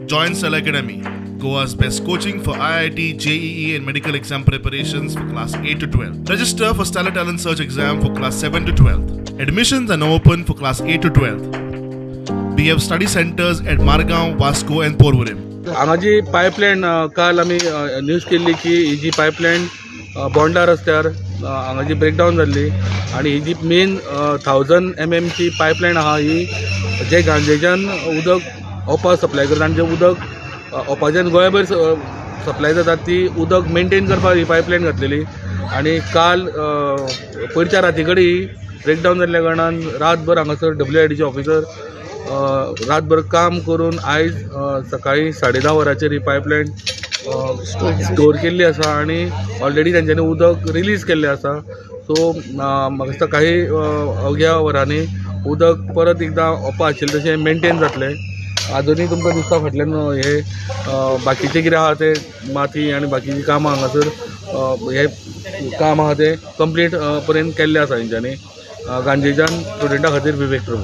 Join Stellar Academy, Goa's best coaching for IIT, JEE and medical exam preparations for class 8 to 12. Register for Stellar Talent Search exam for class 7 to 12. Admissions are now open for class 8 to 12. We have study centers at Margao, Vasco and Porvorim. हांगा जी pipeline काल आमी news केल्ली की ही जी pipeline Bondla रस्त्यार हांगा जी ब्रेकडावन जाल्ली आनी ही जी मेन 1000 mm ची पायपलायन आहा ही जे गांजेच्यान उदक ओपा सप्लाय करता आनी जे उदक ओपाच्यान गोंयभर सप्लाय जाता ती उदक मेंटेन करपाक ही पायपलायन घातलेली आनी काल पयरच्या राती कडेन ही ब्रेकडावन जाल्ल्या कारणान रातभर हांगासर WIDचे ऑफिसर रातभर काम करून आयज सकाळी 10:30 वरांचेर ही पायपलायन स्टोर केल्ली आसा आनी ऑलरेडी तेंच्यांनी उदक रिलीज केल्लें आसा. सो म्हाका दिसता काही अवघ्या वरांनी उदक परत एकदां ओपा आशिल्लें तशें मेंटेन जातलें. आजुनूय तुमकां दिसता फाटल्यान हे बाकीचें कितें आहा तें माती आनी बाकीचीं कामां हांगासर हे काम आहा तें कंप्लीट पर्यंत केल्लें आसा हेंच्यांनी. गांजेच्यान स्टुडंटा खातीर विवेक प्रभू.